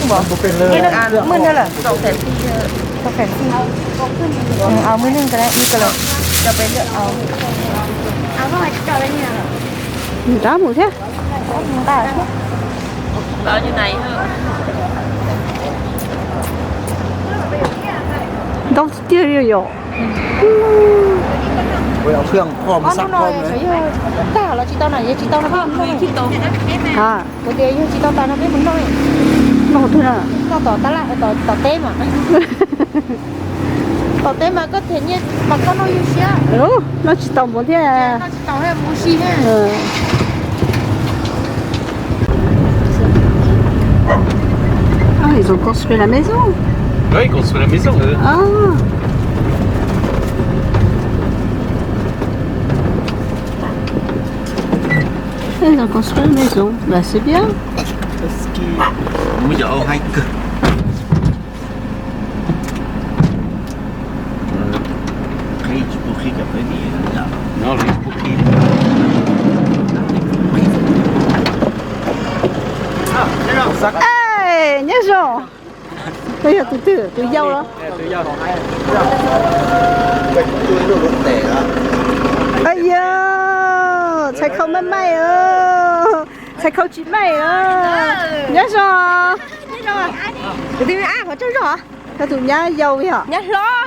Muaj neeg lawm. Muaj neeg, ib ko lawm. Nrab mus thiab. Ntau tiag li yom. Tag los tsis tau na, yog tsis tau no peb mus noj. Kuv tias yog tsis tau tas no peb mus noj. Noj twg na? Noj tom tab laj, tom teb mas. Tom teb mas koj them nyiaj mas koj noj ywj siab. Noj tsis tau mus thiab. Noj tsis tau mus si thiab. Ah, ils ont construit la maison. Oui, ils construisent la maison, eux. Ah. Ils ont construit une maison. Bah, c'est bien. Muaj cov au haib kawg. Nyob zoo. Koj yog tus twg, tus yau los? Yog txhais khau maj maim, txhais khau tsis maim. Nyob zoo. Koj tus nyab yau yog? Nyab hlob,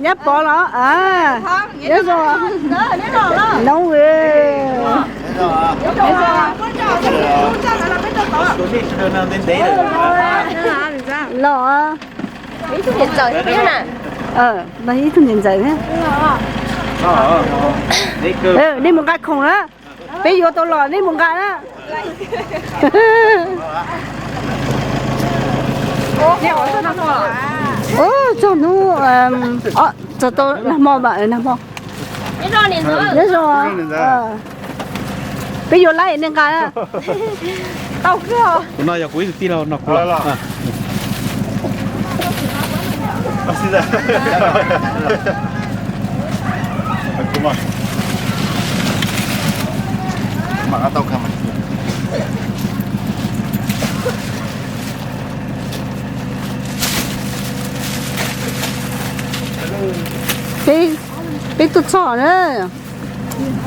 nyab pov los? Nyob zoo. Noo, los. Ib tug niam ntxawm thiab. Nej mus nqa khoom na. Peb yuav tau los nej mus nqa na. Txog hnub, txog tau nag hmo mas, nag hmo. Nyob zoo. Peb yuav laib nej nqa na. Tus no yog kuv ib tug tij laug no kuv. Peb, peb tuaj txog na.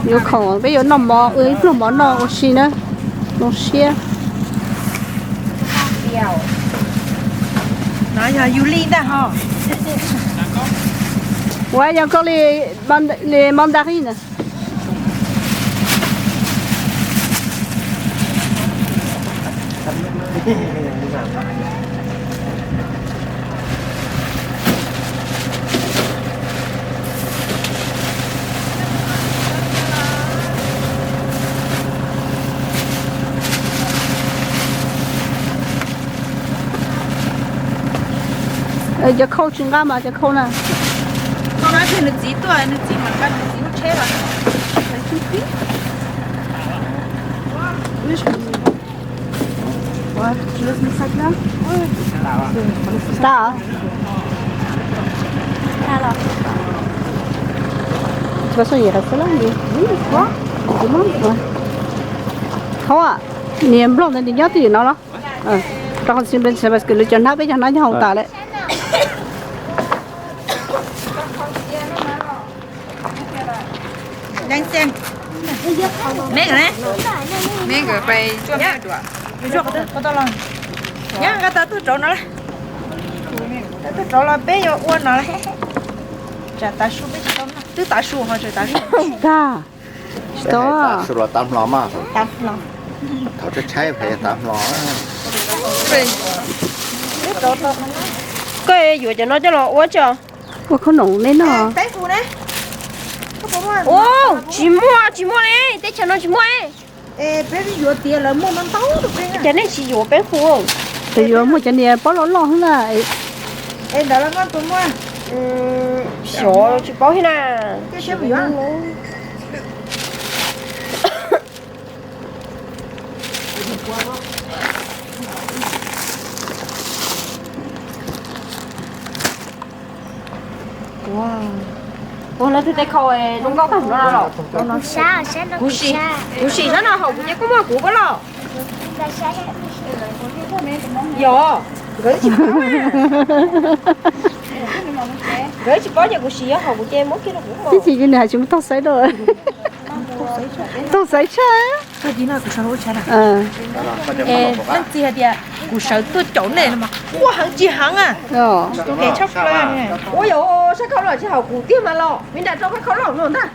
Yuav khoom, peb yuav noj mov, ua ib pluag mov noj ua si na. Zoo siab. No yog yus li ntag ho. Ua yog koj li, li mandarin na. Cov khau tsis nqa mas cov khau na. Nws txiv tuaj, nws txiv mam nqa nws txiv lub tsheb los. Hauv, niag nplog ntawd nws nyob twj ywm no los? Rau qhov tias lawv cov hnab peb cov hnab nyob hauv tas lawm. Nyob nqa tas tuaj rauv no, tas tuaj rauv los peb yuav ua no. Tsam tav su peb tsis tau noj, twb tav su ho tsam tav su. Tag, tsis tau. Tav su los tav hmo mas. Tav hmo. Thaum tshaib tshaib phem tav hmo. Koj yuav cov no coj los ua tso. Ua khaub noom nej noj. Ua, tsis muaj, tsis muaj li, teb chaws no tsis muaj. Peb yuav tias lawv muaj ntau ntau. Cas nej tsis yuav peb hu? Ces yuav muaj cov niag pob loj loj xwb na. Es ntawd los koj tus muaj. Xyov tsis paub thiab na. Ua, leej twg tej khau zoo nkauj tag no los? Kuv sim, kuv sim sab no haum kuv ces koj muab kuv pab los. Yog, nkawd tsis paub, nkawd tsis paub ces kuv siv yuav hauv kuv ces muab kiag rau kuv. Ib chim ces nws hais tsis muaj taug xaiv dua. Taug xaiv tshaj. Leej txiv hais tias kuv sawv tuaj caum nej no mas quaj heev tsis heev a. Tus nqes tshaj plaws. Ua yog sab khau los tsis haum kuv tiag mas los, me nram rau koj khau los no ntag.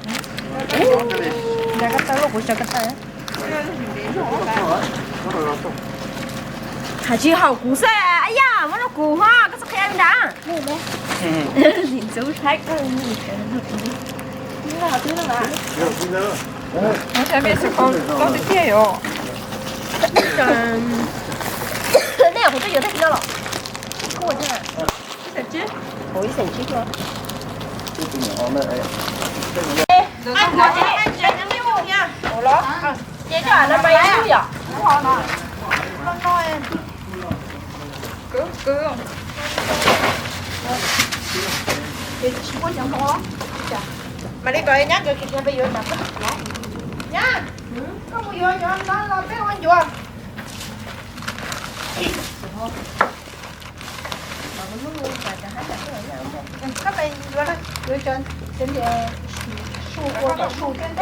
Nram ko taw los kuv sawv ko taw. Hais tsis haum kuv xwb, a yam muab rau kuv ho, koj txhob qhia li ntawd. Lim ntxub saib koj. Nej kuv twb yuav tag kis no los. Ua ib xeem tsib. Ua los, ces coj av no mas ib lub yom. Mas li ko nyab nkawd kis kiag peb yuav. Nyab, koj mus yuav cov no los peb ua ncuav. Koj pes yuav, yuav cov, cov niag su ua kom su thiab.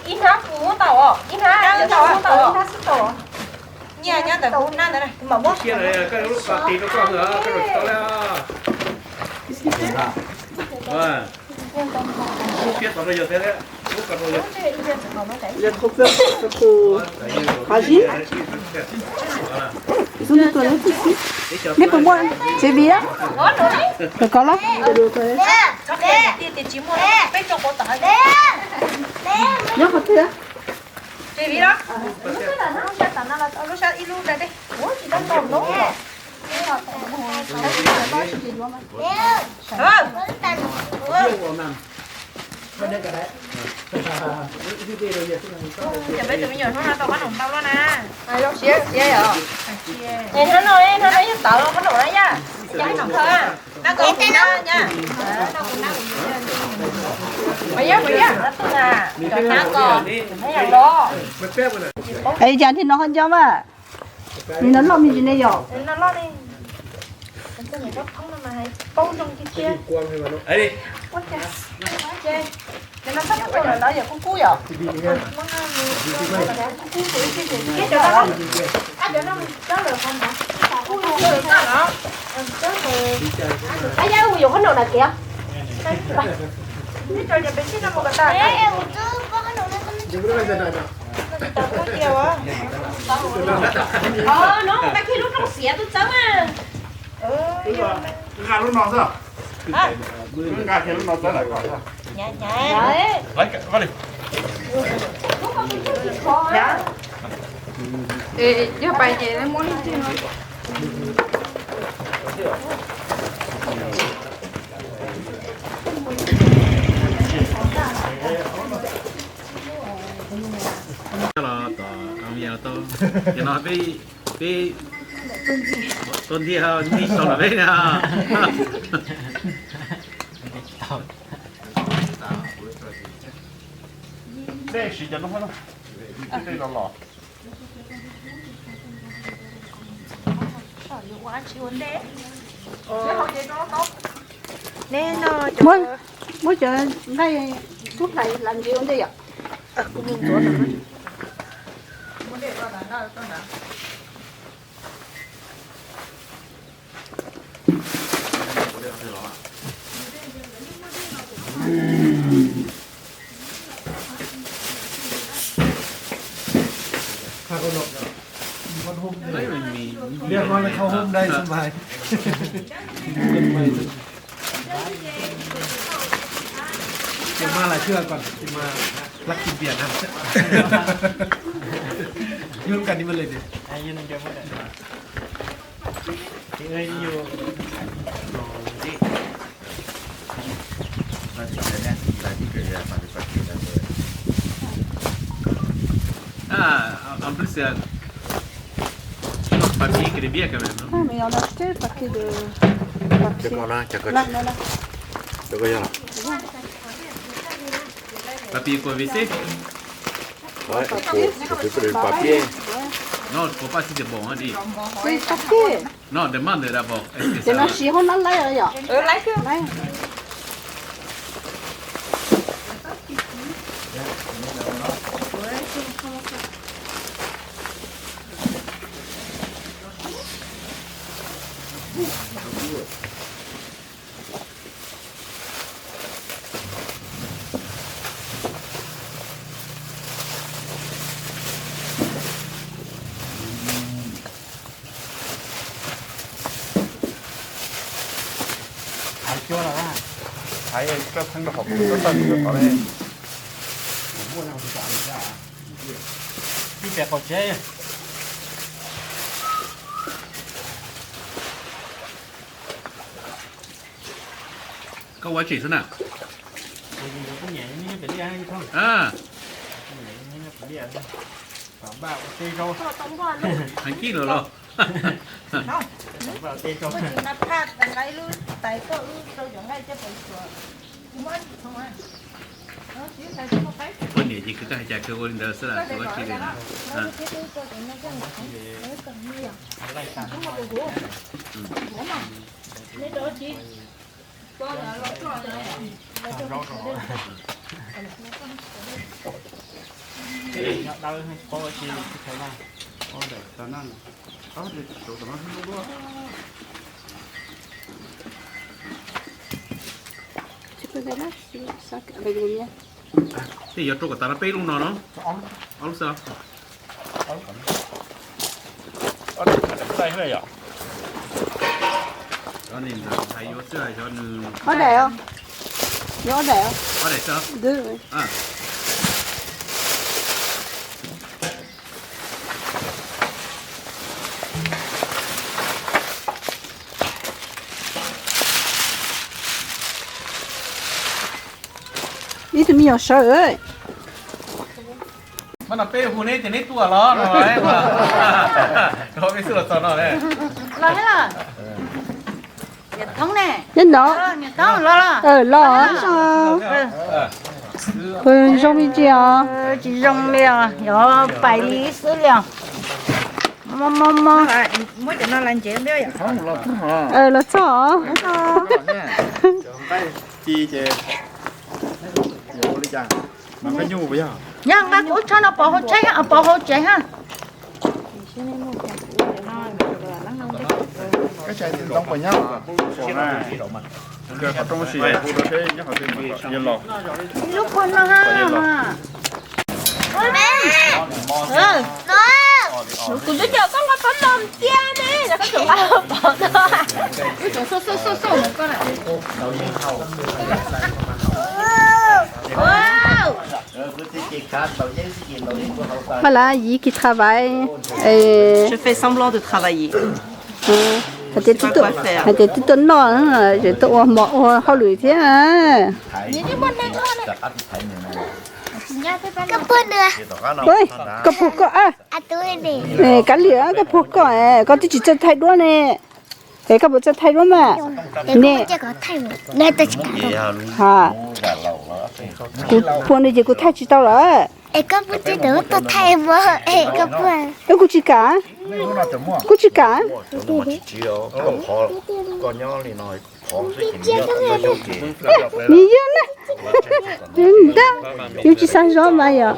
Ib hnab kuv muab tau os, ib hnab, ib hnab xwb tau os. Nyiaj nyob ntawm kuv hnab ntawd, mam muab. Nej puas muaj tsev viv? Kom kov los. Nyob qhov twg? Tsev viv los? Ib lub da dej. Ces peb tus me nyuam hnub no tau qab num ntau luaj na. Es hnub no, hnub no yog tawv qab num na yaj. Yaj num kawg. Mas yaj, mas yaj, cov hnab ko, yaj los. Es cas nim no ho nco mas, nim no loj me ntsis ne yom. Ab, yaj, mus yuav qhob noom na kiag. Nqa lub no xwb. Nqa kiag lub no txawb lawm kom. Yog pais ces muab lub teg no. Los tom video tau, ces no peb, peb tua ntiag nti sau lawm peb na. Nej siv cov no los. Muab, muab cov nqaij tub hlais hlais ntxiv ua ntej yom. Liên hoan là không hôm đây xin mời. Chị Mai là chưa còn chị Mai lắc kim tiền ăn. Yun kan ni ma le de. Yun kan ma le. Chị ơi, nhiều. Ah, I'm pretty sure. Papier que le bien quand même, non? Ah, mais on a acheté le papier de... Cho con, là, cho con. Là, là, là. Cho con, là. Papier pour visser? Ouais, il faut, il faut que le papier. Ouais. Non, je crois pas si c'est bon, hein, dis. Oui, papier. Non, demande d'abord. Est-ce que ça va? Ces no siv hauv no lawm yom? Thaiv cuab no, thaiv coj pheej rau hauv kuv txoj tawg tod li. Ib pem qaum tsev. Koj ua tsim xwb na. Heev kib lawm los? Poj niam ces kws koj hais cas kws ua li ntawd xwb las, tsis ua tsi li. Tej yuav rau kom tas no peb lub no no. Ob lub xwb. Ob daim os. Yuav ob daim xwb. Ib tug me nyuam sawv. Mas no peb hu neb ces neb tuaj los no. Rau peb xwb los txog no ne. Los thiab los. Niam Thoob ne? Nyob no. Niam Thoob los los. Los. Zoo me ntsis os. Tsis zoo li os, yuav pais li xwb li os. Mo mo mo. Los txog os. Yog nqa kuv tsho no pov hauv tsheb, pov hauv tsev ha. Lub puag no ha. Kuv twb coj koj nqa pov no cia ne, koj tseem nqa pov no. Hab lab yim kis tha vais. Je fais semblant de travailler. Hais tias twb tuaj noj, tseem tuaj ua hmo ua hauj lwm thiab. Koj puag koj, kab liam koj puag koj, koj twb tsis txawj thaij duab ne. Es koj puas txawj thaij duab mas? Ne, kuv puag no ces kuv thaij tsis tau lawm. Kuv tsis kam, kuv tsis kam. Nws yog na, nws ntag, yus tsis xav zov mas yom.